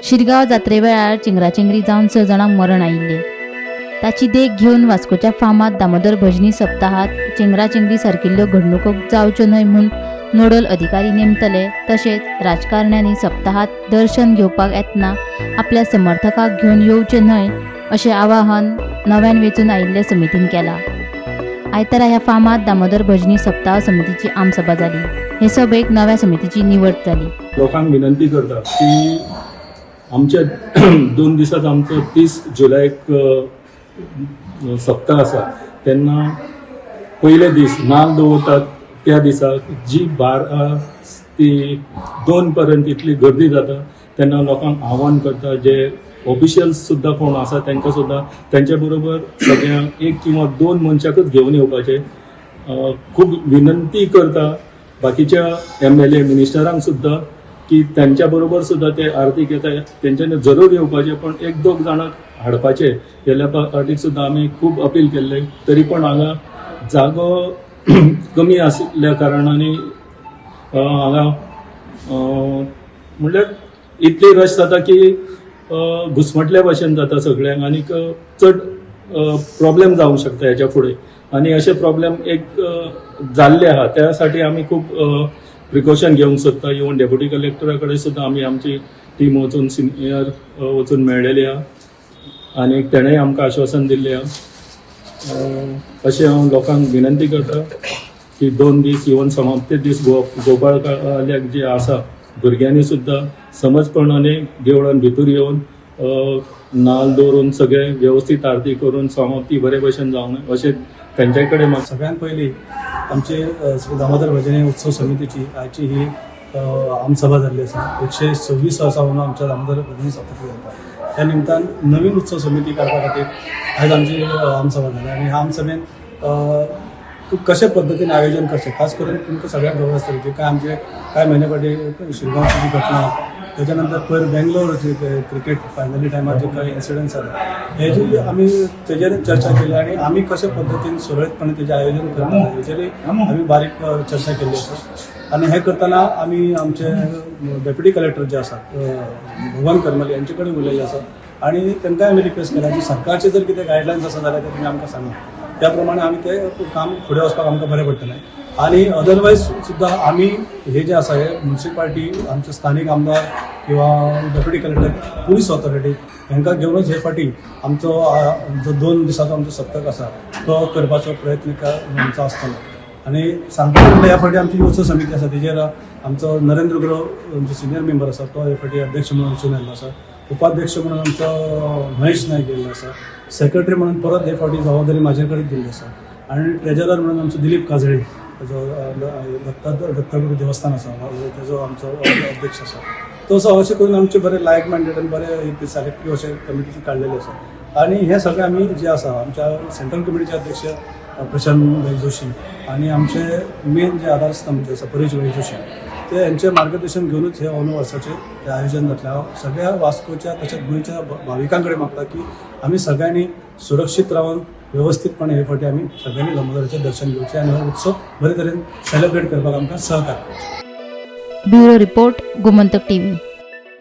शिरगांव जात्रे वेळार चेंगराचेंगरी जावन 6 जाणांक मरण आयिल्लें. ताची देख घेवन वास्कोच्या फामाद दामोदर भजनी सप्ताहात चेंगराचेंगरी सारकिल्ल्यो घडणुको जावच्यो न्हय म्हूण नोडल अधिकारी नेमतले. तशेंच राजकारण्यांनी सप्ताहात दर्शन घेवपाक येतना आपल्या समर्थकाक घेवन येवचें न्हय अशें आवाहन नव्यान वेंचून आयिल्ले समितीन केलां. आयतारा ह्या फामाद दामोदर भजनी सप्ताह समितीची आमसभा जाली. हे सभेक नव्या समितीची निवड जाली. लोकांक विनंती करता की आमच्या 2 दिसांत आमचो 30 जुलयाक सप्ताह आसा, तेन्ना पयले दीस नाल दवरतात त्या दिसा जी 12 ते 2 पर्यंत इतली गर्दी जाता, तेन्ना लोकांक आव्हान करता, जे ऑफिशियल्स सुद्दां कोण आसा तांकां सुद्दां तेंच्या बरोबर सगळ्यांक 1 किंवा 2 मनशाकच घेवन येवपाचें. खूब विनंती करता बाकीच्या एमएलए मिनिस्टरांक सुद्दां की त्यांच्या बरोबर सुद्दां ते आरतीक येता तेंच्यांनी जरूर येवपाचें, पण 1-2 जाणांक हाडपाचे. गेल्या फावटीक सुद्दां आमी खूब अपील केल्लें, तरी पण हांगा जागो कमी आशिल्ल्या कारणांनी हांगा म्हणल्यार इतली रश जाता की घुसमटल्या भशेन जाता सगळ्यांक आनीक चड प्रॉब्लेम जावंक शकता हेच्या फुडें. आनी अशे प्रॉब्लेम एक जाल्ले आहा, त्या साठी आमी खूब प्रिकॉशन घेवंक सोदता. इवन डेप्युटी कलेक्टरा कडेन सुद्दां आमी आमची टीम वचून, सिनियर वचून मेळ्ळेली आहा आनी तेणेय आमकां आश्वासन दिल्लें आहा. अशें हांव लोकांक विनंती करता की 2 दीस, इवन समाप्ती दीस गोपाळ काल्याक जे आसा, भुरग्यांनी सुद्दां समजपणाने देवळान भितर येवन नाल दवरून सगळे व्यवस्थीत आरती करून समाप्ती बरे भशेन जावंक अशें तेंच्या कडेन म्हाका सगळ्यात पयलीं आमचे श्री दामोदर भजनी उत्सव समितीची आयची ही आमसभा जाल्ली आसा. 126 वर्सां म्हणून आमच्या दामोदर भजनी सप्तक जाता. त्या निमतान नवीन उत्सव समिती काडपा खातीर आयज आमची आमसभा जाली आनी ह्या आमसभेन कशे पद्दतीन आयोजन करचें, खास करून तुमकां सगळ्यांक खबर आसतली की काय आमचे कांय म्हयने फाटीं शिरगांवची जी घटना, त्याच्या नंतर पयर बेंगलोर क्रिकेट फायनली टायमार जे काही इन्सिडंट जाले, हेजी आमी तेजेर चर्चा केली आनी आमी कशे पद्दतीन सुरळीतपणे तेजें आयोजन करता हेजेरय आमी बारीक चर्चा केल्ली आसा. आनी हें करतना आमी आमचे डेप्युटी कलेक्टर जे आसात भुवन करमली यांचे कडेन उलयल्ले आसा आनी तांकांय आमी रिक्वेस्ट केला की सरकारचे जर कितें गायडलायन्स आसा जाल्यार ते तुमी आमकां सांगा, त्या प्रमाणे आमी ते काम फुडें वचपाक आमकां बरें पडटलें. आनी अदरवायज सुद्दां आमी हे जे आसा हे म्युनिसिपालिटी, आमचे स्थानीक आमदार किंवा डेप्युटी कलेक्टर, पुलीस ऑथॉरिटी हांकां घेवनच हे फावटी आमचो जो 2 दिसाचो आमचो सप्तक आसा तो करपाचो प्रयत्न आमचो आसतलो. आनी सांगता म्हणल्यार ह्या फावटी आमची उत्सव समिती आसा तेजेर आमचो नरेंद्र गुरव जो सिनियर मेंबर आसा तो हे फावटी अध्यक्ष म्हणून वेंचून आयिल्लो आसा, उपाध्यक्ष म्हणून आमचो महेश नायक गेल्लो आसा, सेक्रेटरी म्हणून परत हे फावटी जबाबदारी म्हाजे कडेन दिल्ली आसा आनी ट्रेजरर म्हणून आमचो दिलीप काजळी जो दत्तगुरू देवस्थान आसा तेजो आमचो अध्यक्ष आसा. तो असो अशें करून आमचे बरे लायक मायंडेड आनी बरे एक सिलेक्टीव अशे कमिटी काडलेले आसा. आनी हे सगळे आमी जे आसा आमच्या सेंट्रल कमिटीचे अध्यक्ष प्रशांत भाई जोशी आनी आमचे मेन जे आधारस्तंभ जे आसा परेश भाई जोशी, ते हेंचें मार्गदर्शन घेवनूच हे अंदू वर्साचें हें आयोजन जातलें. हांव सगळ्या वास्कोच्या तशेंच गोंयच्या भाविकां कडेन मागता की आमी सगळ्यांनी सुरक्षीत रावन व्यवस्थीतपणे हे फावटी आमी सगळ्यांनी दामोदराचें दर्शन घेवचें आनी हो उत्सव बरे तरेन सेलिब्रेट करपाक आमकां सहकार करचें. Bureau report, Gomantak TV.